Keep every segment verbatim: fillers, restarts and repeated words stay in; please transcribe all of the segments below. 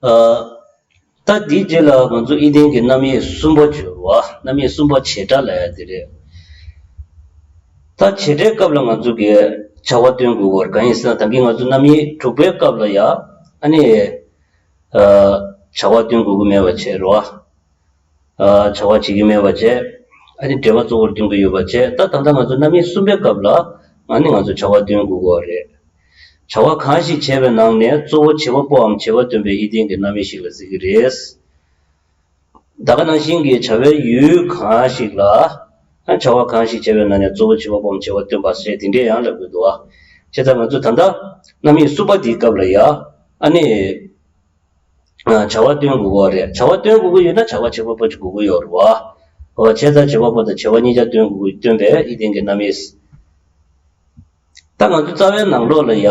ཨ། ད་འདིའི་རྗེས་ལ་ང་ཚོ་ཨི་ལྡན་གྱི་རྣམ་དབྱེ་གསུམ་པ་བརྗོད་པ། རྣམ་དབྱེ་གསུམ་པ་བྱེད་སྒྲ་ལབ་ཡ་དེ་རེད། ད་བྱེད་སྒྲའི་སྐབས་ལ་ང་ཚོ་གི་བྱ་བ་སྟོན་དགོས་པར། གང་ཡིན་ཟེར་ན་ད་གིན་ང་ཚོ་རྣམ་དབྱེ་དྲུག་པའི་སྐབས་ལ་ཡ་ཨ་ནི་ཨ་བྱ་བ་སྟོན་དགོས་ཀྱི་མེད་པ་བྱས་རེད་བ། ཨ་བྱ་བ་བྱེད་ཀྱི་མེད་པ་བྱས། ཨ་ནི་འབྲེལ་བ་གཙོ་བོར་སྟོན་གྱི་ཡོད་པ་བྱས། ད་ད་ལྟ་ང་ཚོ་རྣམ་དབྱེ་གསུམ་པའི་སྐབས་ལ་ཨ་ནི་ང་ཚོ་བྱ་བ་སྟོན་དགོས་ཀྱི་རེད། བྱ་བ་གང་ཞིག་བྱས་པའི་ནང་ནས་གཙོ་བོ་བྱེད་པ་པོའམ་བྱེད་པ་སྟོན་པའི་ཨི་ལྡན་གྱི་རྣམ་དབྱེ་ཞིག་ལ་ཟེར་གྱི་རེད། ད་ག་ནང་བཞིན་གྱི་བྱ་བའི་ཡུལ་གང་ཞིག་ལ། ཨ་བྱ་བ་གང་ཞིག་བྱས་པའི་ནང་ནས་གཙོ་བོ་བྱེད་པ་པོའམ་བྱེད་པ་སྟོན་པ་ཞེས་དེ་འདྲས་ཡང་ལབ་དགོས་འདུག་བ། བྱས་ཙང་ང་ཚོ་ད་ལྟ་རྣམ་དབྱེ་གསུམ་པ་འདིའི་སྐབས་ལ་ཡ་ཨ་ནི། ཨ་བྱ་བ་སྟོན་དགོས་ཀྱི་རེད། བྱ་བ་སྟོན་དགོས་ཀྱི་ཡོད་ན་བྱ་བ་བྱེད་པ་པོ་ཅིག་དགོས་ཀྱི་ཡོད་རེད་བ། འོ་བྱས་ཙང་བྱེད་པ་པོ་དང་བྱ་བ་གཉིས་ཆ་སྟོན་དགོས་ཀྱི། སྟོན་པའི་ཨི་ལྡན་གྱི་རྣམ་དབྱེ། ད་ང་ཚོ་རྩ་བའི་ནང་ལོགས་ལ་ཡ་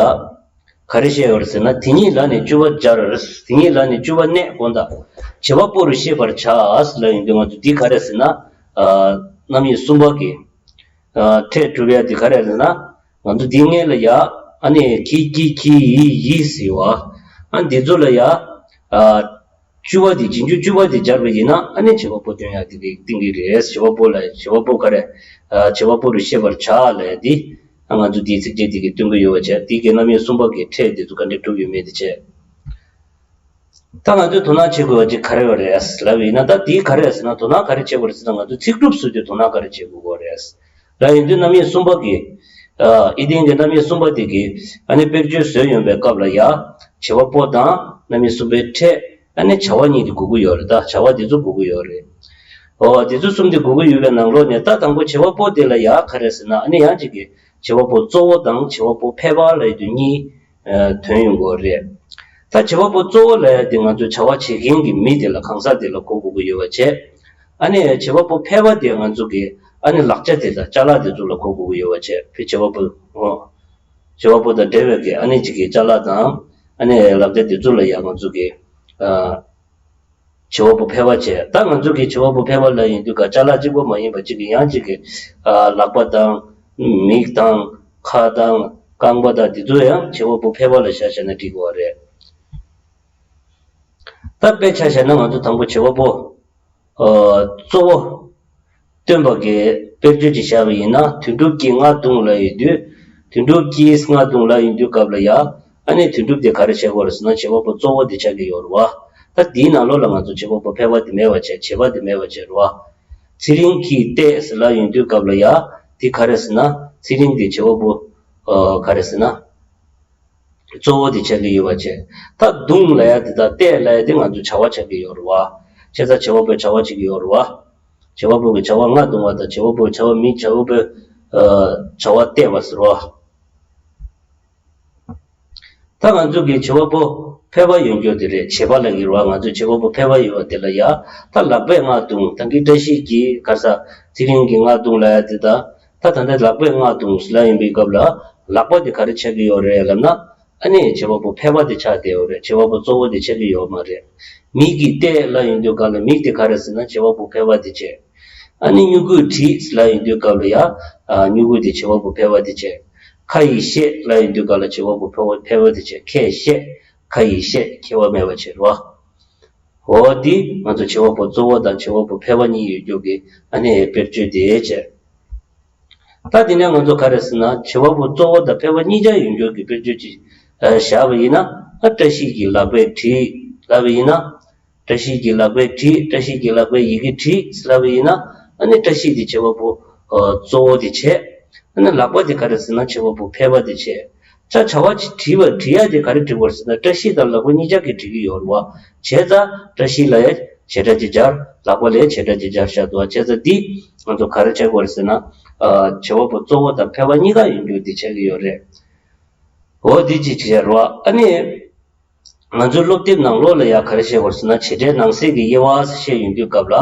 ག་རེ་བཤད་ཡོད་རེད་ཟེར་ན། དེ་ཉིད་ལ་ནི་དཔྱོད་པ་སྦྱར། དེ་ཉིད་ལ་ནི་དཔྱོད་པ་གནས་དགོངས་དག་བྱེད་པ་པོ་རུ་ཤེས་པར་བྱ་ལབ་ཡོང་དུས། ང་ཚོ་འདི་ག་རེ་ཟེར་ན། ཨ་རྣམ་དབྱེ་གསུམ་པ་གི་ཨ་ཕྲད་གྲུབ་ཡ་འདི་ག་རེ་ཟེར་ན། ང་ཚོ་འདི་སྔོན་ལ་ཡ་ཨ་ནི་གི་གི་གི་ཡི་ཡི་ཟེར་བ། ཨ་འདི་ཚོ་ལ་ཡ་ཨ་དཔྱོད་པ་འདི། རྗེས་འཇུག་དཔྱོད་པ་འདི་སྦྱར་བ་ཡིན་ན་ཨ་ནི་བྱེད་པ་པོ་སྟོན་ཡ་དེ་གི་སྟོན་གྱི་རེད། བྱེད་པ་པོ་ལ། བྱེད་པ་པོ་ག་རེ། ཨ་བྱེད་པ་པོ་རུ་ཤེས་པར་བྱ་ལབ་ཡ་འདི། ཨ་ང་ཚོ་འདིའི་ཚིགས་བཅད་འདི་གིས་སྟོན་གྱི་ཡོད་པ་བྱས། འདི་གི་རྣམ་དབྱེ་གསུམ་པ་གི་ཕྲད་འདི་ཚོ་ག་འདྲས་གྲུབ་ཡོད་མེད་དེ་བྱས། ད་ང་ཚོས་དོ་སྣང་བྱེད་དགོས་པ་ཅིག་ག་རེ་ཡོད་རེད་ལབ་ཡིན་ན། ད་འདི་ག་རེ་ཟེར་ན། དོ་སྣང་ག་རེ་བྱེད་དགོས་རེད་ཟེར་ན། ང་ཚོ་ཚིག་གྲུབ་བཟོ་དུས་དོ་སྣང་ག་རེ་བྱེད་དགོས་རེད་ལབ་ཡིན་དུས། རྣམ་དབྱེ་གསུམ་པ་གི་ཨ་ཨི་ལྡན་གྱི་རྣམ་དབྱེ་གསུམ་པ་དེ་གི་ཨ་ནི་དཔེར་བརྗོད་བཟོས་ཡོང་པའི་སྐབས་ལ་ཡ་བྱེད་པ་པོ་དང་རྣམ་དབྱེ་གསུམ་པའི་ཕྲད། ཨ་ནི་བྱ་བ་གཉིས་དེ་དགོས་ཀྱི་ཡོད་རེད། ད་བྱ་བ་དེ་ཚོ་དགོས་ཀྱི་ཡོད་རེད། འོ་དེ་ཚོ་གསུམ་དེ་དགོས་ཀྱི་ཡོད་པའི་ནང་ལོགས་ནས། ད་དང་པོ་བྱེད་པ་པོ་དེ་ལ་ཡ་ག་རེ་ཟེར་ན། ཨ་ནི་ཡང་གཅིག་གི་བྱེད་པ་པོ་གཙོ་བོ་དང་བྱེད་པ་པོ་ཕལ་པ་ལབ་ཡོང་དུས་གཉིས་ཨ་ཐོན་ཡོང་གི་རེད། ད་བྱེད་པ་པོ་གཙོ་བོ་ལབ་ཡ་དེ་ང་ཚོ་བྱ་བ་བྱེད་མཁན་གྱི་མི་དེ་ལ། གང་ཟག་དེ་ལ་གོ་དགོས་ཀྱི་ཡོད་པ་བྱས། ཨ་ནི་བྱེད་པ་པོ་ཕལ་པ་དེ་ང་ཚོ་གི་ཨ་ནི་ལག་ཆ་དེ་དང་ཅ་ལག་དེ་ཚོ་ལ་གོ་དགོས་ཀྱི་ཡོད་པ་བྱས། བྱེད་པ་པོ། འོ། བྱེད་པ་པོ་དང་འབྲེལ་བའི་གི་ཨ་ནི་གཅིག་གི་ཅ་ལག་དང་ཨ་ནི་ལག་ཆ་དེ་ཚོ་ལ་ཡ་ང་ཚོ་གི་ཨ་བྱེད་པ་པོ་ཕལ་པ་བྱས། ད་ང་ཚོ་གི་བྱེད་པ་པོ་ཕལ་པ་ལབ་ཡོང་དུས་ག་ཅ་ལག་གཅིག་པོ་མ་ཡིན་པ་གཅིག་གི་ཡང་གཅིག་གི་ཨ་ལག་པ་དང་མིག་དང་ཁ་དང་རྐང་པ་དང་དེ་ཚོ་ཡང་བྱེད་པ་པོ་ཕལ་པ་ལ་བཞག་བྱས་ན་འགྲིག་གི་རེད། ད་དཔེ་ཆ་བཞག་ན་ང་ཚོ་དང་པོ་བྱེད་པ་པོ་ཨ་གཙོ་བོ་སྟོན་པ་གི་དཔེར་བརྗོད་ཅིག་བཞག་པ་ཡིན་ན། དོན་གྲུབ་ཀྱིས་རྔ་བརྡུངས་ལབ་ཡོང་དུས། དོན་གྲུབ་ཀྱིས་རྔ་བརྡུངས་ལབ་ཡོང་དུས་སྐབས་ལ་ཡ་ཨ་ནི་དོན་གྲུབ་དེ་ག་རེ་བྱེད་དགོས་རེད་ཟེར་ན། བྱེད་པ་པོ་གཙོ་བོ་དེ་ཆགས་ཀྱི་ཡོད་རེད་བ། ད་དེའི་ནང་ལོགས་ལ་ང་ཚོ་བྱེད་པ་པོ་ཕལ་པ་དེ་མེད་པ་བྱས། བྱེད་པ་དེ་མེད་པ་བྱས་རེད་བ། ཚེ་རིང་གིས་བལྟས་ལབ་ཡོང་དུས་སྐབས་ལ་ཡ་དེ་ག་རེ་ཟེར་ན། ཚེ་རིང་དེ་བྱེད་པ་པོ་ཨ་ག་རེ་ཟེར་ན། གཙོ་བོ་དེ་ཆགས་ཀྱི་ཡོད་པ་བྱས། ད་བརྡུངས་ལབ་ཡ་དེ་དང་བལྟས་ལབ་ཡ་དེ་ང་ཚོ་བྱ་བ་ཆགས་ཀྱི་ཡོད་རེད་བ། བྱས་ཙང་བྱེད་པ་པོའི་བྱ་བ་བྱེད་ཀྱི་ཡོད་རེད་བ། བྱེད་པ་པོ་གི་བྱ་བ་རྔ་བརྡུངས་པ་དང་། བྱེད་པ་པོའི་བྱ་བ་མི། བྱེད་པ་པོའི་ཨ་བྱ་བ་བལྟས་པ་ཟེར་བ། ད་ང་ཚོ་གི་བྱེད་པ་པོ་ཕལ་པ་ཡོད་རྒྱུ་དེ་རེད། བྱེད་པ་ལབ་ཀྱི་རེད་བ། ང་ཚོ་བྱེད་པ་པོ་ཕལ་པ་ཡོད་པ་དེ་ལ་ཡ་ད་ལག་པས་རྔ་བརྡུངས། ད་གིན་བཀྲ་ཤིས་ཀྱིས་ག་རེ་ཟ། ཚེ་རིང་གིས་རྔ་བརྡུངས་ལབ་ཡ་དེ་དང་། ད་ད་ལྟ་ལག་པས་རྔ་བརྡུངས་ལབ་ཡིན་པའི་སྐབས་ལ་ལག་པ་དེ་ག་རེ་ཆགས་ཀྱི་ཡོད་རེད་ལབ་ན། ཨ་ནི་བྱེད་པ་པོ་ཕལ་པ་དེ་ཆགས་བསྡད་ཡོད་རེད། བྱེད་པ་པོ་གཙོ་བོ་དེ་ཆགས་ཀྱི་ཡོད་མ་རེད། མིག་གིས་བལྟས་ལབ་ཡོང་དུས་སྐབས་ལ་མིག་དེ་ག་རེ་ཟེར་ན། བྱེད་པ་པོ་ཕལ་པ་དེ་བྱས། ཨ་ནི་སྨྱུ་གུས་བྲིས་ལབ་ཡོང་དུས་སྐབས་ལ་ཡ་ཨ་སྨྱུ་གུ་དེ་བྱེད་པ་པོ་ཕལ་པ་དེ་བྱས། ཁ་ཡིས་བཤད་ལབ་ཡོང་དུས་སྐབས་ལ་བྱེད་པ་པོ་ཕལ་པ་ཕལ་པ་དེ་བྱས། ཁས་བཤད། ཁ་ཡིས་བཤད། ཁྱད་པར་མེད་པ་བྱས་རེད་བ། འོ་འདི་ང་ཚོ་བྱེད་པ་པོ་གཙོ་བོ་དང་བྱེད་པ་པོ་ཕལ་པ་གཉིས་ཡོད་རྒྱུ་གི་ཨ་ནི་དཔེར་བརྗོད་དེ་བྱས། ད་དེ་ནས་ང་ཚོ་ག་རེ་ཟེར་ན། བྱེད་པ་པོ་གཙོ་བོ་དང་ཕལ་པ་གཉིས་ཆ་ཡོད་རྒྱུ་གི་དཔེར་བརྗོད་ཅིག་ཨ་བཞག་པ་ཡིན་ན། ཨ་བཀྲ་ཤིས་ཀྱིས་ལག་པས་བྲིས་ལབ་པ་ཡིན་ན། བཀྲ་ཤིས་ཀྱིས་ལག་པས་བྲིས། བཀྲ་ཤིས་ཀྱིས་ལག་པས་ཡི་གེ་བྲིས་ལབ་པ་ཡིན་ན། ཨ་ནི་བཀྲ་ཤིས་དེ་བྱེད་པ་པོ་ཨ་གཙོ་བོ་དེ་བྱས། ཨ་ནི་ལག་པ་དེ་ག་རེ་ཟེར་ན། བྱེད་པ་པོ་ཕལ་པ་དེ་བྱས། ཆ་བྱ་བ་བྲིས་པ། བྲིས་ཡ་དེ་ག་རེ་བྲིས་པ་རེད་ཟེར་ན། བཀྲ་ཤིས་དང་ལག་པ་གཉིས་ཆ་གིས་བྲིས་ཀྱི་ཡོད་རེད་བ། བྱས་ཙང་བཀྲ་ཤིས་ལ་ཡ་བྱེད་སྒྲ་ཅིག་སྦྱར། ལག་པ་ལ་ཡ་བྱེད་སྒྲ་ཅིག་སྦྱར་བཞག་འདུག་བ། བྱས་ཙང་འདི་ང་ཚོ་ག་རེ་བྱེད་དགོས་རེད་ཟེར་ན། ཨ་བྱེད་པ་པོ་གཙོ་བོ་དང་ཕལ་པ་གཉིས་ཀ་ཡོད་རྒྱུ་འདི་བྱེད་ཀྱི་ཡོད་རེད། འོ་འདི་ཅིག་བྱས་རེད་བ། ཨ་ནི་ང་ཚོའི་སློབ་དེབ་ནང་ལོགས་ལ་ཡ་ག་རེ་བཤད་དགོས་ཟེར་ན། བྱེད་སྒྲའི་ནང་གསེས་ཀྱི་དབྱེ་བ་བཤད་ཡོང་དུས་སྐབས་ལ།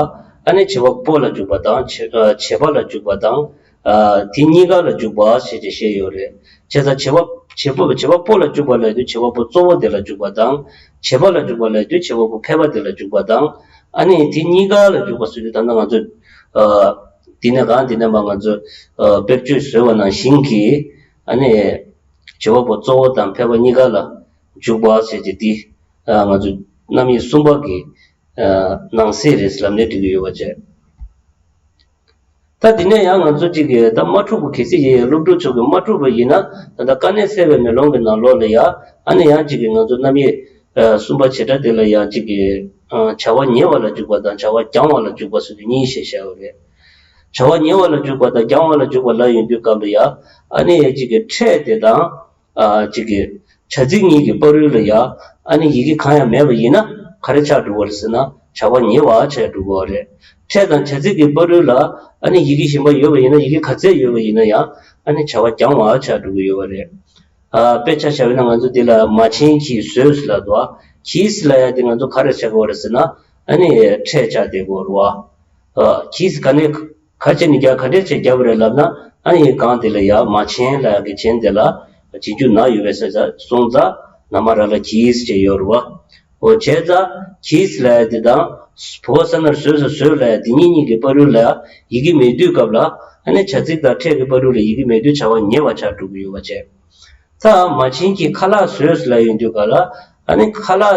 ཨ་ནི་བྱེད་པ་པོ་ལ་འཇུག་པ་དང་། བྱེད་ཨ་བྱེད་པ་ལ་འཇུག་པ་དང་། ཨ་དེ་གཉིས་ཀ་ལ་འཇུག་པ་ཞེས་བྱས་བཤད་ཡོད་རེད། བྱས་ཙང་བྱེད་པ་བྱེད་པ་བྱེད་པ་པོ་ལ་འཇུག་པ་ལབ་དུས་བྱེད་པ་པོ་གཙོ་བོ་དེ་ལ་འཇུག་པ་དང་། བྱེད་པ་ལ་འཇུག་པ་ལབ་དུས་བྱེད་པ་པོ་ཕལ་པ་དེ་ལ་འཇུག་པ་དང་། ཨ་ནི་དེ་གཉིས་ཀ་ལ་འཇུག་པ་ཟེར་དུས། ད་ལྟ་ང་ཚོས་ཨ་འདི་ནས་གང་འདི་ནས་མ་ང་ཚོས་ཨ་དཔེར་བརྗོད་བཟོས་པ་ནང་བཞིན་གྱི། ཨ་ནི་བྱེད་པ་པོ་གཙོ་བོ་དང་ཕལ་པ་གཉིས་ཀ་ལ་འཇུག་པ་ཟེར་གྱི་འདི་ཨ་ང་ཚོས་ རྣམ་དབྱེ་གསུམ་པ་གི་ནང་གསེས་རེད་ལབ་ནས་འགྲིག་གི་ཡོད་པ་བྱས། ད་དེ་ནས་ཡང་ང་ཚོ་གཅིག་གིས་ད་མ་འཁྲུག་པ་གལ་སྲིད་ཡིན་ཡང་སློབ་ཕྲུག་ཚོ་གིས་མ་འཁྲུག་པ་ཡིན་ན་ད་ལྟ་དཀའ་གནད་གསལ་བའི་མེ་ལོང་གི་ནང་ལོགས་ལ་ཡ་ཨ་ནི་ཡང་གཅིག་གིས་ང་ཚོ་རྣམ་དབྱེ་གསུམ་པ་བྱེད་སྒྲ་དེ་ལ་ཡང་གཅིག་གིས་བྱ་བ་ཉེ་བ་ལ་འཇུག་པ་དང་བྱ་བ་འགྱངས་བ་ལ་འཇུག་པ་ཟེར་དུས་གཉིས་ཤིག་བཤད་ཡོད་རེད། བྱ་བ་ཉེ་བ་ལ་འཇུག་པ་དང་འགྱངས་བ་ལ་འཇུག་པ་ལབ་ཡོང་དུས་སྐབས་ལ་ཡ་ཨ་ནི་ཡང་གཅིག་གིས་ཕྲད་དེ་དང་། ཨ་གཅིག་གི་བྱ་ཚིག་གཉིས་ཀྱི་བར་རོལ་ལ་ཡ་ཨ་ནི་ཡི་གེ་གང་ཡང་མེད་པ་ཡིན་ན་ག་རེ་ཆགས་འགྲོ་གི་རེད་ཟེར་ན་བྱ་བ་ཉེ་བ་ཆགས་འགྲོ་གི་རེད། ཕྲད་དང་བྱ་ཚིག་གི་བར་རོལ་ལ་ཨ་ནི་ཡི་གེ་གཞན་པ་ཡོད་པ་ཡིན་ན་ཡི་གེ་ག་ཚད་ཡོད་པ་ཡིན་ན་ཡང་ཨ་ནི་བྱ་བ་འགྱངས་བ་ཆགས་འགྲོ་གི་ཡོད་པ་རེད། ཨ་དཔེ་ཆ་བཞག་པ་ཡིན་ན་ང་ཚོ་འདི་ལ་མ་བྱན་གྱིས་ཟོས་ལབ་འདུག་གྱིས་ལབ་ཡ་དེ་ང་ཚོ་ག་རེ་ཆགས་ཀྱི་ཡོད་རེད་ཟེར་ན་ཨ་ནི་ཕྲད་ཆགས་བསྡད་ཀྱི་ཡོད་རེད་བ། གྱིས་ག་ནས་ག་བྱས་ནས་རྒྱག་ག་འདྲས་བྱས་རྒྱབ་པ་རེད་ལབ་ན་ཨ་ནི་གང་དེ་ལ་ཡ་མ་བྱན་ལབ་ཡ་གི་བྱན་དེ་ལ་རྗེས་འཇུག་ན་ཡོད་པས་ཟེར་ས་སོང་ཙང་ན་མ་ར་ལ་གྱིས་བྱས་ཡོད་རེད་བ། འོ་བྱས་ཙང་གྱིས་ལབ་ཡ་དེ་དང་བོ་ས་ན་ཟོས་ས་ཟོས་ལབ་ཡ་དེ་གཉིས་གཉིས་ཀྱི་བར་རོལ་ལ་ཡ་ཡི་གེ་མེད་དུས་སྐབས་ལ་ཨ་ནི་བྱ་ཚིག་དང་ཕྲད་ཀྱི་བར་རོལ་ལ་ཡི་གེ་མེད་དུས་བྱ་བ་ཉེ་བ་ཆགས་འགྲོ་གི་ཡོད་པ་བྱས། ད་མ་བྱན་གྱིས་ཁ་ལག་ཟོས་ལབ་ཡོང་དུས་སྐབས་ལ་ཨ་ནི་ཁ་ལག་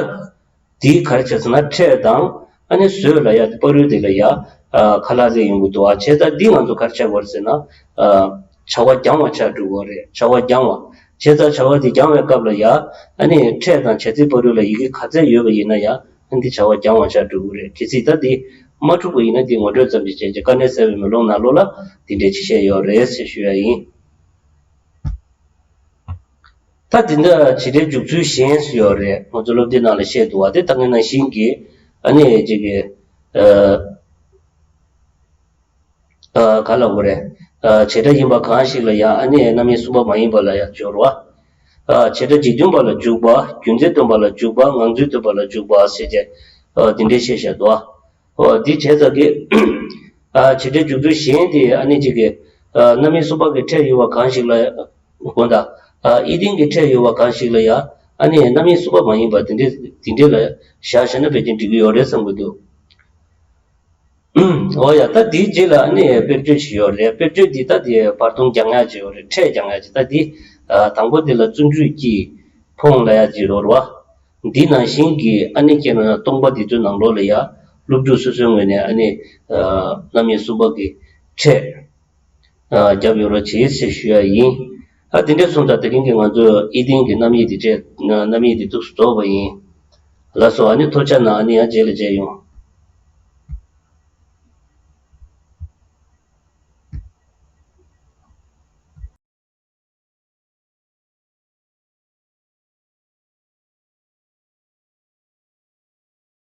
དེའི་ག་རེ་བྱས་ཟེར་ན་ཕྲད་དང་ཨ་ནི་ཟོས་ལབ་ཡ་དེ་བར་རོལ་དེ་ལ་ཡ་ཨ་ཁ་ལག་ཟེར་ཡོང་གི་འདུག་བ། བྱས་ཙང་འདི་ང་ཚོ་ག་རེ་ཆགས་ཀྱི་ཡོད་རེད་ཟེར་ན་ཨ་བྱ་བ་འགྱངས་བ་ཆགས་འགྲོ་གི་ཡོད་རེད། བྱ་བ་འགྱངས་བ། བྱས་ཙང་བྱ་བ་དེ་འགྱངས་པའི་སྐབས་ལ་ཡ་ཨ་ནི་ཕྲད་དང་བྱ་ཚིག་བར་རོལ་ལ་ཡི་གེ་ག་ཚད་ཡོད་པ་ཡིན་ན་ཡང་ཨ་ནི་འདི་བྱ་བ་འགྱངས་བ་ཆགས་འགྲོ་གི་རེད། གལ་སྲིད་ད་འདི་མ་འཁྲུག་པ་ཡིན་ན་འདི་ངོ་སྤྲོད་ཙམ་ཞིག་བྱས་རྗེས་དཀའ་གནད་གསལ་བའི་མེ་ལོང་ནང་ལོགས་ལ་འདི་འདྲས་ཅིག་བཤད་ཡོད་རེད་ཟེར་ཞུ་ཡ་ཡིན། ད་དེ་འདྲ་བྱེད་སྒྲའི་འཇུག་ཚུལ་གཞན་ཞིག་ཡོད་རེད། ང་ཚོ་སློབ་དེབ་ནང་ལ་བཤད་འདུག་བ། དེ་ད་ག་ནང་བཞིན་གྱི་ཨ་ནི་ཅིག་གི་ཨ་ག་ལ་གོ་རེད། བྱེད་སྒྲ་ཡིན་པ་གང་ཞིག་ལ་ཡང་ཨ་ནི་རྣམ་དབྱེ་གསུམ་པ་མ་ཡིན་པ་ལ་ཡང་སྦྱོར་བ། བྱེད་སྒྲ་འཇིག་རྟེན་པ་ལ་འཇུག་པ། རྒྱུ་མཚན་སྟོན་པ་ལ་འཇུག་པ། ངང་ཚུལ་སྟོན་པ་ལ་འཇུག་པ་ཞེས་བྱས་དེ་འདྲའི་བཤད་བཞག་འདུག་བ། འོ་འདི་བྱས་ཙང་གི་ཨ་བྱེད་སྒྲའི་འཇུག་ཚུལ་གཞན་དེ་ཨ་ནི་གཅིག་གི་ཨ་རྣམ་དབྱེ་གསུམ་པ་གི་ཕྲད་ཡོད་པ་གང་ཞིག་ལ་དགོངས་དག་ཨ་ཨི་ལྡན་གྱི་ཕྲད་ཡོད་པ་གང་ཞིག་ལ་ཡང་ཨ་ནི་རྣམ་དབྱེ་གསུམ་པ་མ་ཡིན་པ་དེ་འདྲའི་དེ་འདྲའི་ལ་བཞག་བཞག་ན་ཕལ་ཆེར་འགྲིག་གི་ཡོད་རེད་བསམ་གྱི་འདུག་འོ་ཡ། ད་དེའི་རྗེས་ལ་ཨ་ནི་དཔེར་བརྗོད་ཅིག་ཡོད་རེད། དཔེར་བརྗོད་འདི་ད་དེ་བར་སྟོང་རྒྱག་ཡག་ཅིག་ཡོད་རེད། ཕྲད་རྒྱག་ཡག་ཅིག་ད་དེ་དང་པོ་དེ་ལ་བརྩོན་འགྲུས་ཀྱིས་ཕོངས་ལབ་ཡག་ཅིག་ཡོད་རེད་བ། འདི་ནང་བཞིན་གྱི་ཨ་ནི་ཁྱེད་རང་སྟོང་པ་འདི་ཚོའི་ནང་ལོགས་ལ་ཡ་སློབ་ཕྲུག་སོ་སོའི་ངོས་ནས་ཨ་ནི་རྣམ་དབྱེ་གསུམ་པ་གི་ཕྲད་རྒྱབ་ཡོད་རོགས་བྱེད་ཅེས་ཞུ་ཡ་ཡིན། ཨ་དེ་འདྲ་སོང་ཙང་དེ་རིང་གི་ང་ཚོ་ཨི་ལྡན་གྱི་རྣམ་དབྱེ་འདི་བཅས་རྣམ་དབྱེ་འདི་ཐུགས་སུ་རྫོགས་པ་ཡིན། ལགས་སོ། ཨ་ནི་ཐོབ་ཆ་ན་ཨ་ནི་ཡང་རྗེས་ལ་མཇལ་ཡོང་།